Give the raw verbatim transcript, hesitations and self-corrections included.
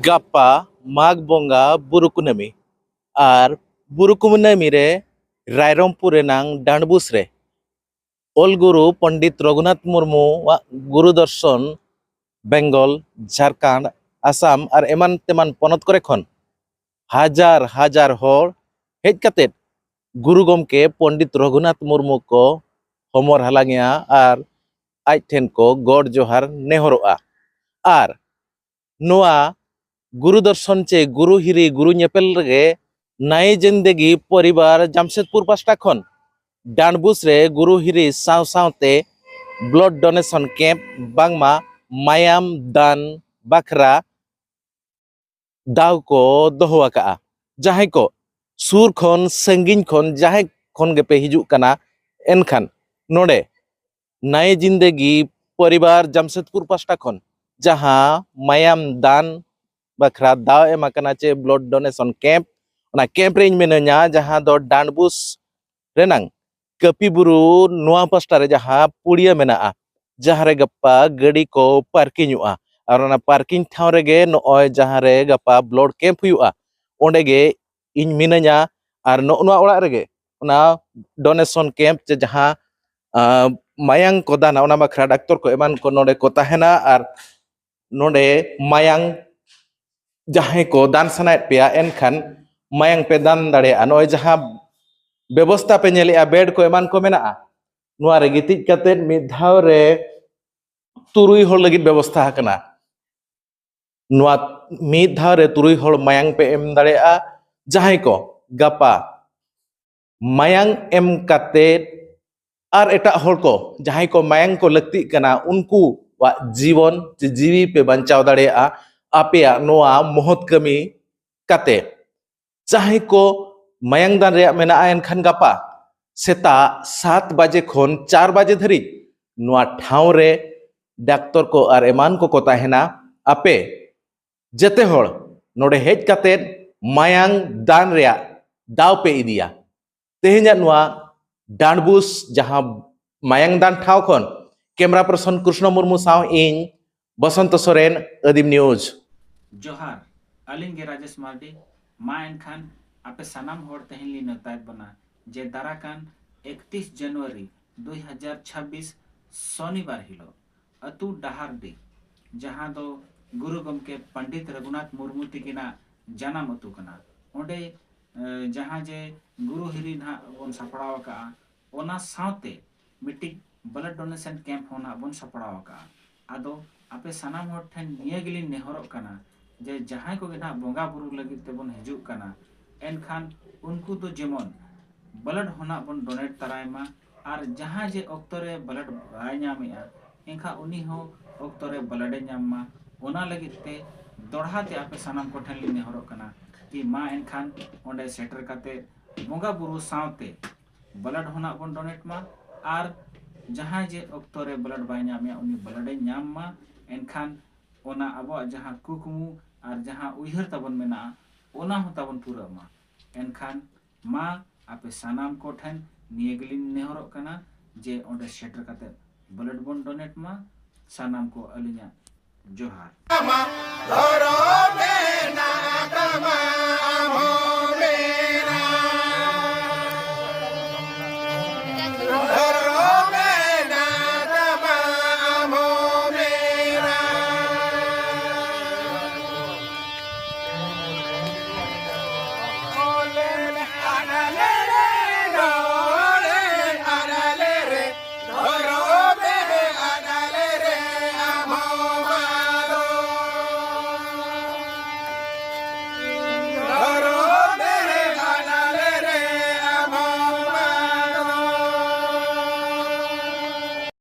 ᱜᱟᱯᱟ ᱢᱟᱜᱽ ᱵᱚᱸᱜᱟ ᱵᱩᱨᱩ ᱠᱩᱱᱟᱹᱢᱤ, ᱟᱨ ᱵᱩᱨᱩ ᱠᱩᱱᱟᱹᱢᱤ ᱨᱮ ᱨᱟᱭᱨᱚᱝᱯᱩᱨ ᱨᱮᱱᱟᱝ ᱰᱟᱸᱰᱵᱩᱥ ᱨᱮ ᱚᱞ ᱜᱩᱨᱩ ᱯᱚᱱᱰᱤᱛ ᱨᱚᱜᱷᱩᱱᱟᱛᱷ ᱢᱩᱨᱢᱩᱣᱟᱜ ᱜᱩᱨᱩ ᱫᱚᱨᱥᱚᱱ ᱵᱮᱝᱜᱚᱞ, ᱡᱷᱟᱲᱠᱷᱚᱸᱰ, ᱟᱥᱟᱢ ᱟᱨ ᱮᱢᱟᱱ ᱛᱮᱢᱟᱱ ᱯᱚᱱᱚᱛ ᱠᱚᱨᱮ ᱠᱷᱚᱱ ᱦᱟᱡᱟᱨ ᱦᱟᱡᱟᱨ ᱦᱚᱲ ᱦᱮᱡ ᱠᱟᱛᱮᱫ ᱜᱩᱨᱩ ᱜᱚᱢᱠᱮ ᱯᱚᱱᱰᱤᱛ ᱨᱚᱜᱷᱩᱱᱟᱛᱷ ᱢᱩᱨᱢᱩ ᱠᱚ ᱦᱚᱢᱚᱨ ᱦᱟᱞᱟᱝᱮᱜᱼᱟ ᱟᱨ ᱟᱡ ᱴᱷᱮᱱ ᱠᱚ ᱜᱚᱰ ᱡᱚᱦᱟᱨ ᱱᱮᱦᱚᱨᱚᱜᱼᱟ᱾ ᱟᱨ ᱱᱚᱣᱟ ᱜᱩᱨᱩ ᱫᱚᱨᱥᱚᱱ ᱪᱮ ᱜᱩᱨᱩ ᱦᱤᱨᱤ ᱜᱩᱨᱩ ᱧᱮᱯᱮᱞ ᱨᱮᱜᱮ ᱱᱟᱭᱮ ᱡᱤᱱᱫᱮᱜᱤ ᱯᱚᱨᱤᱵᱟᱨ ᱡᱟᱢᱥᱮᱫᱽᱯᱩᱨ ᱯᱟᱥᱴᱟ ᱠᱷᱚᱱ ᱰᱟᱸᱰᱵᱩᱥ ᱨᱮ ᱜᱩᱨᱩ ᱦᱤᱨᱤ ᱥᱟᱶ ᱥᱟᱶᱛᱮ ᱵᱞᱟᱰ ᱰᱳᱱᱮᱥᱚᱱ ᱠᱮᱢᱯ ᱵᱟᱝᱢᱟ ᱢᱟᱭᱟᱢ ᱫᱟᱱ ᱵᱟᱠᱷᱨᱟ ᱫᱟᱣ ᱠᱚ ᱫᱚᱦᱚ ᱟᱠᱟᱫᱼᱟ᱾ ᱡᱟᱦᱟᱸᱭ ᱠᱚ ᱥᱩᱨ ᱠᱷᱚᱱ ᱥᱟᱺᱜᱤᱧ ᱠᱷᱚᱱ ᱡᱟᱦᱟᱸᱭ ᱠᱷᱚᱱ ᱜᱮᱯᱮ ᱦᱤᱡᱩᱜ ᱠᱟᱱᱟ, ᱮᱱᱠᱷᱟᱱ ᱱᱚᱰᱮ ᱱᱟᱭᱮ ᱡᱤᱱᱫᱮᱜᱤ ᱯᱚᱨᱤᱵᱟᱨ ᱡᱟᱢᱥᱮᱫᱽᱯᱩᱨ ᱯᱟᱥᱴᱟ ᱠᱷᱚᱱ ᱡᱟᱦᱟᱸ ᱢᱟᱭᱟᱢ ᱫᱟᱱ ᱵᱟᱠᱷᱨᱟ ᱫᱟᱣ ᱮᱢ ᱟᱠᱟᱱᱟ ᱪᱮ ᱵᱞᱟᱰ ᱰᱳᱱᱮᱥᱚᱱ ᱠᱮᱢᱯ, ᱚᱱᱟ ᱠᱮᱢᱯ ᱨᱮ ᱤᱧ ᱢᱤᱱᱟᱹᱧᱟ, ᱡᱟᱦᱟᱸ ᱫᱚ ᱰᱟᱸᱰᱵᱩᱥ ᱨᱮᱱᱟᱝ ᱠᱟᱹᱯᱤ ᱵᱩᱨᱩ ᱱᱚᱣᱟ ᱯᱟᱥᱴᱟ ᱨᱮ ᱡᱟᱦᱟᱸ ᱯᱩᱲᱤᱭᱟᱹ ᱢᱮᱱᱟᱜᱼᱟ, ᱡᱟᱦᱟᱸ ᱨᱮ ᱜᱟᱯᱟ ᱜᱟᱹᱰᱤ ᱠᱚ ᱯᱟᱨᱠᱤᱝᱚᱜᱼᱟ᱾ ᱟᱨ ᱚᱱᱟ ᱯᱟᱨᱠᱤᱝ ᱴᱷᱟᱶ ᱨᱮᱜᱮ ᱱᱚᱜᱼᱚᱭ ᱡᱟᱦᱟᱸ ᱨᱮ ᱜᱟᱯᱟ ᱵᱞᱟᱰ ᱠᱮᱢᱯ ᱦᱩᱭᱩᱜᱼᱟ, ᱚᱸᱰᱮ ᱜᱮ ᱤᱧ ᱢᱤᱱᱟᱹᱧᱟ᱾ ᱟᱨ ᱱᱚᱜᱼᱚ ᱱᱚᱣᱟ ᱚᱲᱟᱜ ᱨᱮᱜᱮ ᱚᱱᱟ ᱰᱳᱱᱮᱥᱚᱱ ᱠᱮᱢᱯ ᱪᱮ ᱡᱟᱦᱟᱸ, ᱟᱸ, ᱢᱟᱭᱟᱝ ᱠᱚ ᱫᱟᱱᱟ, ᱚᱱᱟ ᱵᱟᱠᱷᱨᱟ ᱰᱟᱠᱛᱚᱨ ᱠᱚ ᱮᱢᱟᱱ ᱠᱚ ᱱᱚᱰᱮ ᱠᱚ ᱛᱟᱦᱮᱱᱟ᱾ ᱟᱨ ᱱᱚᱰᱮ ᱢᱟᱭᱟᱝ ᱡᱟᱦᱟᱸᱭ ᱠᱚ ᱫᱟᱱ ᱥᱟᱱᱟᱭᱮᱫ ᱯᱮᱭᱟ, ᱮᱱᱠᱷᱟᱱ ᱢᱟᱭᱟᱝ ᱯᱮ ᱫᱟᱱ ᱫᱟᱲᱮᱭᱟᱜᱼᱟ᱾ ᱱᱚᱜᱼᱚᱭ ᱡᱟᱦᱟᱸ ᱵᱮᱵᱚᱥᱛᱟ ᱯᱮ ᱧᱮᱞᱮᱜᱼᱟ, ᱵᱮᱰ ᱠᱚ ᱮᱢᱟᱱ ᱠᱚ ᱢᱮᱱᱟᱜᱼᱟ, ᱱᱚᱣᱟ ᱨᱮ ᱜᱤᱛᱤᱡ ᱠᱟᱛᱮᱫ ᱢᱤᱫ ᱫᱷᱟᱣ ᱨᱮ ᱛᱩᱨᱩᱭ ᱦᱚᱲ ᱞᱟᱹᱜᱤᱫ ᱵᱮᱵᱚᱥᱛᱟ ᱟᱠᱟᱱᱟ᱾ ᱱᱚᱣᱟ ᱢᱤᱫ ᱫᱷᱟᱣ ᱨᱮ ᱛᱩᱨᱩᱭ ᱦᱚᱲ ᱢᱟᱭᱟᱝ ᱯᱮ ᱮᱢ ᱫᱟᱲᱮᱭᱟᱜᱼᱟ᱾ ᱡᱟᱦᱟᱸᱭ ᱠᱚ ᱜᱟᱯᱟ ᱢᱟᱭᱟᱝ ᱮᱢ ᱠᱟᱛᱮᱫ ᱟᱨ ᱮᱴᱟᱜ ᱦᱚᱲ ᱠᱚ, ᱡᱟᱦᱟᱸᱭ ᱠᱚ ᱢᱟᱭᱟᱝ ᱠᱚ ᱞᱟᱹᱠᱛᱤᱜ ᱠᱟᱱᱟ, ᱩᱱᱠᱩᱣᱟᱜ ᱡᱤᱵᱚᱱ ᱪᱮ ᱡᱤᱣᱤ ᱯᱮ ᱵᱟᱧᱪᱟᱣ ᱫᱟᱲᱮᱭᱟᱜᱼᱟ ᱟᱯᱮᱭᱟᱜ ᱱᱚᱣᱟ ᱢᱚᱦᱚᱛ ᱠᱟᱹᱢᱤ ᱠᱟᱛᱮ᱾ ᱡᱟᱦᱟᱸᱭ ᱠᱚ ᱢᱟᱭᱟᱝ ᱫᱟᱱ ᱨᱮᱭᱟᱜ ᱢᱮᱱᱟᱜᱼᱟ, ᱮᱱᱠᱷᱟᱱ ᱜᱟᱯᱟ ᱥᱮᱛᱟᱜ ᱥᱟᱛ ᱵᱟᱡᱮ ᱠᱷᱚᱱ ᱪᱟᱨ ᱵᱟᱡᱮ ᱫᱷᱟᱹᱨᱤᱡ ᱱᱚᱣᱟ ᱴᱷᱟᱶ ᱨᱮ ᱰᱟᱠᱛᱚᱨ ᱠᱚ ᱟᱨ ᱮᱢᱟᱱ ᱠᱚᱠᱚ ᱛᱟᱦᱮᱱᱟ᱾ ᱟᱯᱮ ᱡᱮᱛᱮ ᱦᱚᱲ ᱱᱚᱰᱮ ᱦᱮᱡ ᱠᱟᱛᱮᱫ ᱢᱟᱭᱟᱝ ᱫᱟᱱ ᱨᱮᱭᱟᱜ ᱫᱟᱣ ᱯᱮ ᱤᱫᱤᱭᱟ᱾ ᱛᱮᱦᱮᱧᱟᱜ ᱱᱚᱣᱟ ᱰᱟᱸᱰᱵᱩᱥ ᱡᱟᱦᱟᱸ ᱢᱟᱭᱟᱝ ᱫᱟᱱ ᱴᱷᱟᱶ ᱠᱷᱚᱱ ᱠᱮᱢᱨᱟ ᱯᱟᱨᱥᱚᱱ ᱠᱨᱤᱥᱱᱚ ᱢᱩᱨᱢᱩ ᱥᱟᱶ ᱤᱧ ᱵᱚᱥᱚᱱᱛᱚ ᱥᱚᱨᱮᱱ, ᱟᱹᱫᱤᱢ ᱱᱤᱭᱩᱡᱽ᱾ ᱡᱚᱦᱟᱨ, ᱟᱹᱞᱤᱧ ᱜᱮ ᱨᱟᱡᱮᱥ ᱢᱟᱨᱰᱤ᱾ ᱢᱟ ᱮᱱᱠᱷᱟᱱ ᱟᱯᱮ ᱥᱟᱱᱟᱢ ᱦᱚᱲ ᱛᱮᱦᱮᱧ ᱞᱤᱧ ᱱᱮᱣᱛᱟᱭᱮᱫ ᱵᱚᱱᱟ ᱡᱮ ᱫᱟᱨᱟᱠᱟᱱ ᱮᱠᱛᱤᱥ ᱡᱟᱱᱩᱣᱟᱨᱤ ᱫᱩᱭ ᱦᱟᱡᱟᱨ ᱪᱷᱟᱵᱵᱤᱥ ᱥᱚᱱᱤᱵᱟᱨ ᱦᱤᱞᱳᱜ ᱟᱹᱛᱩ ᱰᱟᱦᱟᱨᱰᱤ, ᱡᱟᱦᱟᱸ ᱫᱚ ᱜᱩᱨᱩ ᱜᱚᱢᱠᱮ ᱯᱚᱱᱰᱤᱛ ᱨᱚᱜᱷᱩᱱᱟᱛᱷ ᱢᱩᱨᱢᱩ ᱛᱤᱠᱤᱱᱟᱜ ᱡᱟᱱᱟᱢ ᱟᱹᱛᱩ ᱠᱟᱱᱟ, ᱚᱸᱰᱮ ᱮ, ᱡᱟᱦᱟᱸ ᱡᱮ ᱜᱩᱨᱩ ᱦᱤᱨᱤ ᱱᱟᱦᱟᱜ ᱵᱚᱱ ᱥᱟᱯᱲᱟᱣ ᱟᱠᱟᱜᱼᱟ, ᱚᱱᱟ ᱥᱟᱶᱛᱮ ᱢᱤᱫᱴᱤᱡ blood donation camp ᱦᱚᱸ ᱱᱟᱦᱟᱜ ᱵᱚᱱ ᱥᱟᱯᱲᱟᱣ ᱟᱠᱟᱜᱼᱟ᱾ ᱟᱫᱚ ᱟᱯᱮ ᱥᱟᱱᱟᱢ ᱦᱚᱲ ᱴᱷᱮᱱ ᱱᱤᱭᱟᱹ ᱜᱮᱞᱤᱧ ᱱᱮᱦᱚᱨᱚᱜ ᱠᱟᱱᱟ ᱡᱮ ᱡᱟᱦᱟᱸᱭ ᱠᱚᱜᱮ ᱱᱟᱦᱟᱜ ᱵᱚᱸᱜᱟ ᱵᱩᱨᱩ ᱞᱟᱹᱜᱤᱫ ᱛᱮᱵᱚᱱ ᱦᱤᱡᱩᱜ ᱠᱟᱱᱟ, ᱮᱱᱠᱷᱟᱱ ᱩᱱᱠᱩ ᱫᱚ ᱡᱮᱢᱚᱱ blood ᱦᱚᱸ ᱱᱟᱦᱟᱜ ᱵᱚᱱ donate ᱛᱟᱨᱟᱭ ᱢᱟ, ᱟᱨ ᱡᱟᱦᱟᱸ ᱡᱮ ᱚᱠᱛᱚ ᱨᱮ blood ᱵᱟᱭ ᱧᱟᱢᱮᱜᱼᱟ, ᱮᱱᱠᱷᱟᱱ ᱩᱱᱤ ᱦᱚᱸ ᱚᱠᱛᱚ ᱨᱮ blood ᱮ ᱧᱟᱢ ᱢᱟ᱾ ᱚᱱᱟ ᱞᱟᱹᱜᱤᱫ ᱛᱮ ᱫᱚᱲᱦᱟ ᱛᱮ ᱟᱯᱮ ᱥᱟᱱᱟᱢ ᱠᱚᱴᱷᱮᱱ ᱞᱤᱧ ᱱᱮᱦᱚᱨᱚᱜ ᱠᱟᱱᱟ ᱠᱤ ᱢᱟ ᱮᱱᱠᱷᱟᱱ ᱚᱸᱰᱮ ᱥᱮᱴᱮᱨ ᱠᱟᱛᱮ ᱵᱚᱸᱜᱟ ᱵᱩᱨᱩ ᱥᱟᱶᱛᱮ blood ᱦᱚᱸ ᱱᱟᱜ ᱵᱚᱱ donate ᱢᱟ, ᱟᱨ ᱡᱟᱦᱟᱸᱭ ᱡᱮ ᱚᱠᱛᱚ ᱨᱮ blood ᱵᱟᱭ ᱧᱟᱢᱮᱜᱼᱟ, ᱩᱱᱤ blood ᱮ ᱧᱟᱢ ᱢᱟ᱾ ᱮᱱᱠᱷᱟᱱ ᱚᱱᱟ ᱟᱵᱚᱣᱟᱜ ᱡᱟᱦᱟᱸ ᱠᱩᱠᱢᱩ ᱟᱨ ᱡᱟᱦᱟᱸ ᱩᱭᱦᱟᱹᱨ ᱛᱟᱵᱚᱱ ᱢᱮᱱᱟᱜᱼᱟ, ᱚᱱᱟ ᱦᱚᱸ ᱛᱟᱵᱚᱱ ᱯᱩᱨᱟᱹᱜ ᱢᱟ᱾ ᱮᱱᱠᱷᱟᱱ ᱢᱟ ᱟᱯᱮ ᱥᱟᱱᱟᱢ ᱠᱚᱴᱷᱮᱱ ᱱᱤᱭᱟᱹ ᱜᱮᱞᱤᱧ ᱱᱮᱦᱚᱨᱚᱜ ᱠᱟᱱᱟ ᱡᱮ ᱚᱸᱰᱮ ᱥᱮᱴᱮᱨ ᱠᱟᱛᱮ blood ᱵᱚᱱ donate ᱢᱟ᱾ ᱥᱟᱱᱟᱢ ᱠᱚ ᱟᱹᱞᱤᱧᱟᱜ ᱡᱚᱦᱟᱨ᱾